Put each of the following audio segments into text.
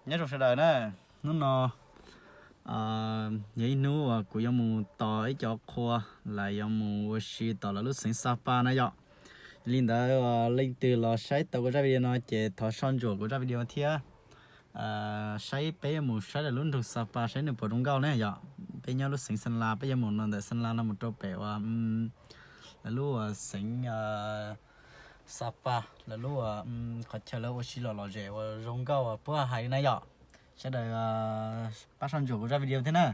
Nyob zoo sawv daws na, hnub no yog ib hnub uas kuv yuav mus tos ib cov qhua, lawv yuav mus ua si tom lawv lub xeev Sapa na yom. Li ntawd leej twg los saib tau kuv zaj video no ces thov soj ntsuam kuv zaj video thiab saib peb yuav mus saib lawv lub nroog Sapa saib nws puas zoo nkauj ne yom. Peb nyob lub xeev Xeeb Las, peb yuav mus no ntawm Xeeb Las no mus rau pem uas lawv lub xeev Sapa, lawv lub qhov chaw lawv ua si lom lom zem uas zoo nkauj uas puab hais li na yom. Sawv daws pab soj ntsuam kuv zaj video thiab na.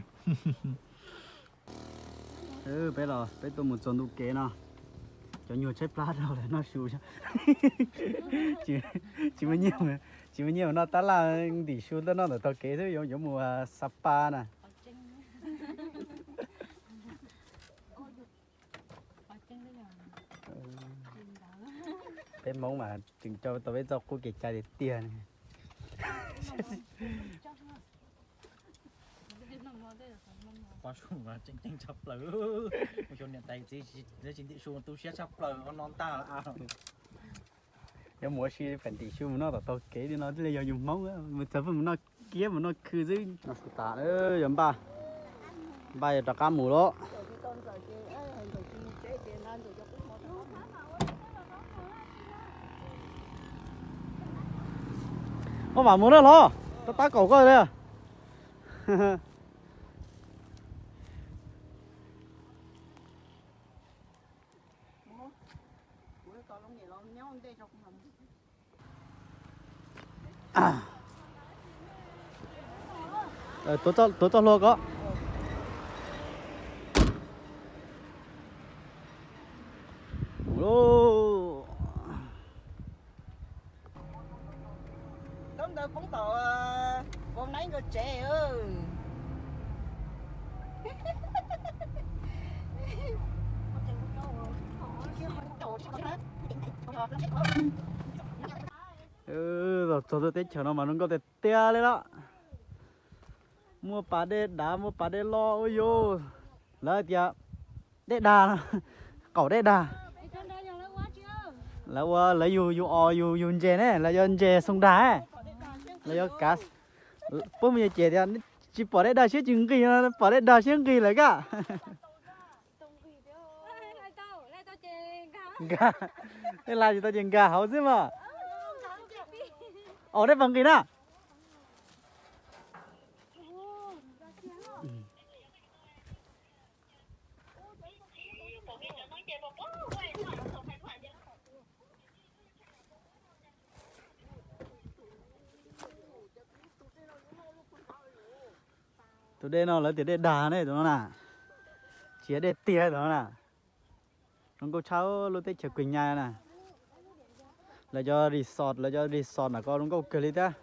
Peb los peb tuaj mus txog ntu kev no, cov nyuag tshaib plab rau lawv noj su. Tsis muaj nyiaj, tsis muaj nyiaj mus noj tab laj, ntim su tuaj noj ntawm tog kev xwb, yuav mus Sapa na. Peb Hmoob mas tseem coj tau peb txoj qub kev cai tiag tiag. Qhov su mas tseem ceeb tshaj plaws, mus xyuas niam tais txiv tsis ntim su tu siab tshaj plaws no ntag. Yuav mus ua si pem ntim su mus noj tom tog kev li no thiaj li yog yus Hmoob, mus txog pheej mus noj kiab mus noj khw xwb. Noj su tas, yog npaj, npaj yuav rov qab mus lawm. Muab vam mus na hlob, tab tab kaum koj li. Tuav txoj hlua ko. Ntawd poob tom Vauv Naib nkawd tsev. Los txog lub teb chaws no mas zoo nkauj tiag tiag li lawm. Muaj pas dej dav, muaj pas dej loj, ua yus, lawv tias dej dag, qaum dej dag. Lawv ua lawv yug yus os, yus yug ntses ne, lawv yuav ntses xoo dag, lawv yuav kav. Puab mus yog ces tias tsis pom dej dag siab tsis nqig, pom dej dag siab nqig lawm kaj. Nkag, dej laj tsis tau ces nkag hauv xwb mas. Os, dej puas nqis na? Tus dej no lawv tias dej dag ne tus no na, tsis yog dej tiag tus no na. Zoo nkauj tshaj lub teb chaws Kuj Nyai na. Lawv cov resort, lawv cov resort ntawm ko zoo nkauj kawg li thiab.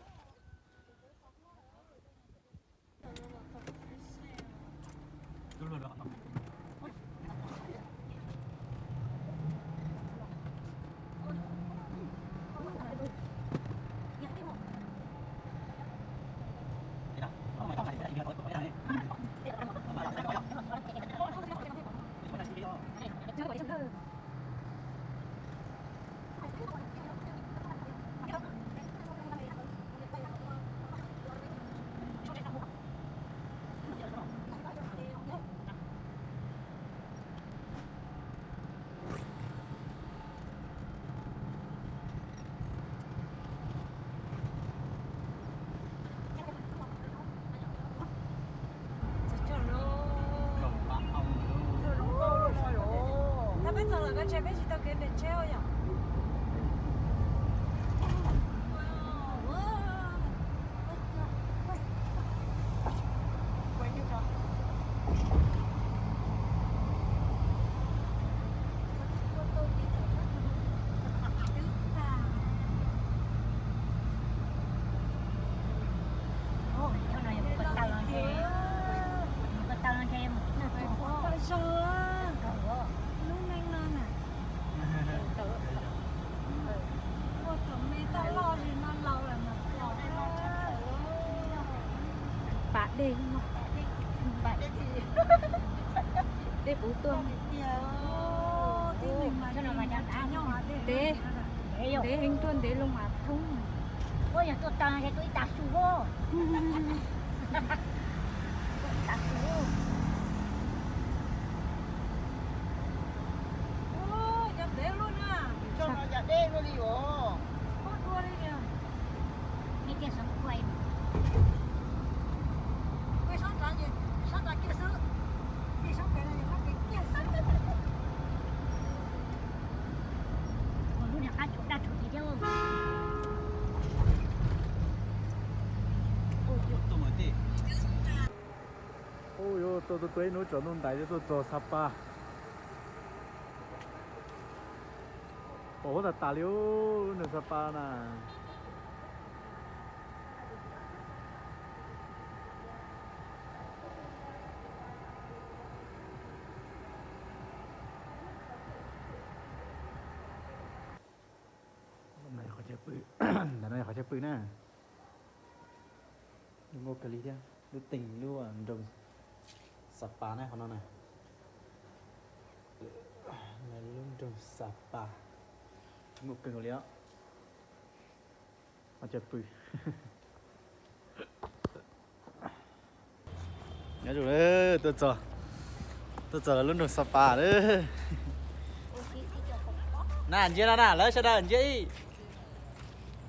Peb txog lawm, koj tsev peb tsis tau kev pem tsheb yom? Lub neej no na, ua thaum me toj loj li no laus lawm mas pom. Pas dej, dej puv tuaj. Ntev, ntev heev, tuaj ntev loo mas thoob. Ua yog tuaj tag ces tuaj ib tag su os. Cov dej luaj na. Cov dej luaj li os. Pob dua li tiag. Sab kiag xwb. Sab kiag xwb. Ua lub niag qab tsuas daj tsuas ci thiab. Ub, yuav tuaj tuaj tuaj ib hnub tsaus ntuj ntais thiaj tuaj txog Sapa. Pom huab tas tas li ub, nws Sapa na. Ntawm no yog qhov chaw pw, ntawm no yog qhov chaw pw na. Zoo nkauj kawg li thiab, lub teem lub nroog Sapa na qhov no na. Lub nroog Sapa, zoo nkauj kawg nkaus li os. Qhov chaw pw. Nyob zoo, tuaj txog, tuaj txog lawv lub nroog Sapa lawm. Na ntsia no na, lawv sawv daws ntsia ib.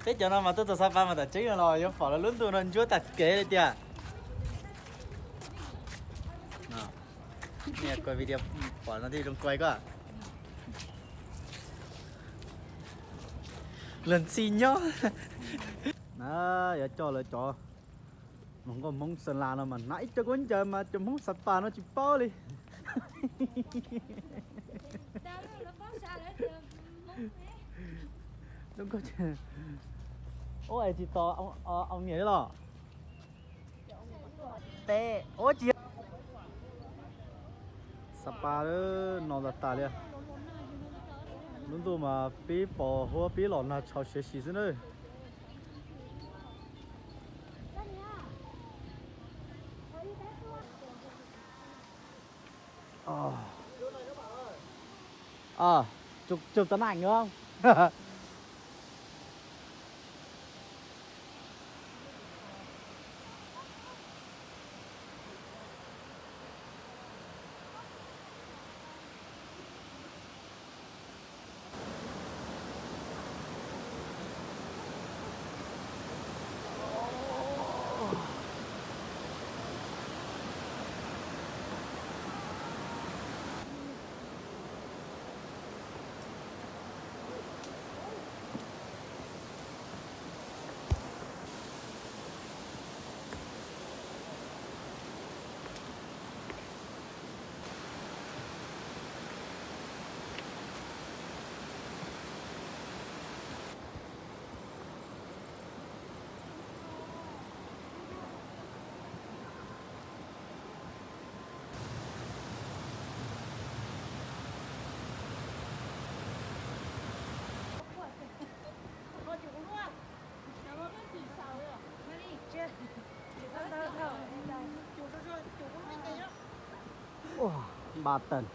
Peb cov no mas tuaj txog Sapa mas tam tseeb no los yuav pom lawv lub ntuj no ntsuab tag kev li tiag. Nias kuaj video pom no thiaj zoo kuaj koj. Luag ntxhi nyob. Na, yuav coj lawv cov hluas nkauj Hmoob Xeem Las no mas hnav ib co khaub ncaws mas cov Hmoob Sapa no tsis paub li. Ua es tsis tos au niam li los? Peb ua tsis Sapa no tas tas li. Lub ntuj mas pib pos huab pib los nag tshau siav sis xwb na. Chụp tấm ảnh được không? Ua, ba tần.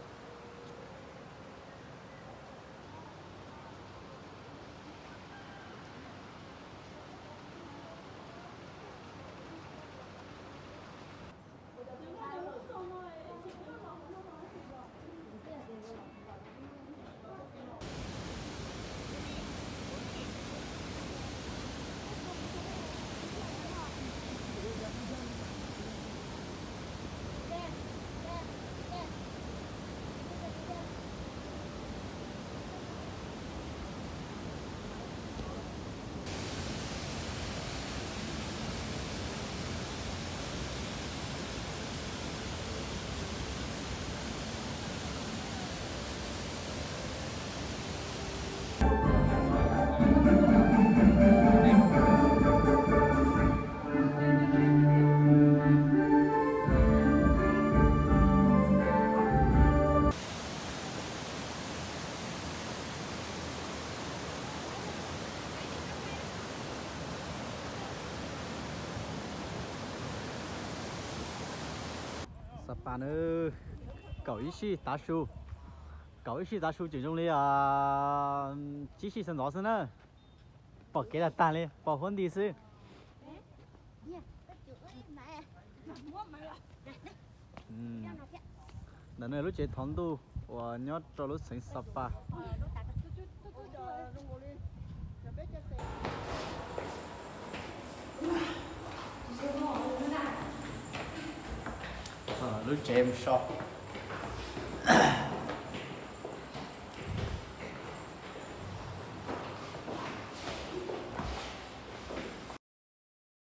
Sapa na, kaum ib sij tav su, kaum ib sij tav su tseem zoo li tsib sij sawv ntxov xwb na. Pom kev tag tag li, pom huab nti xwb. Ntawm no lub tsev thov ntuj uas nyob rau lub xeev Sapa. Lub tsev mus so.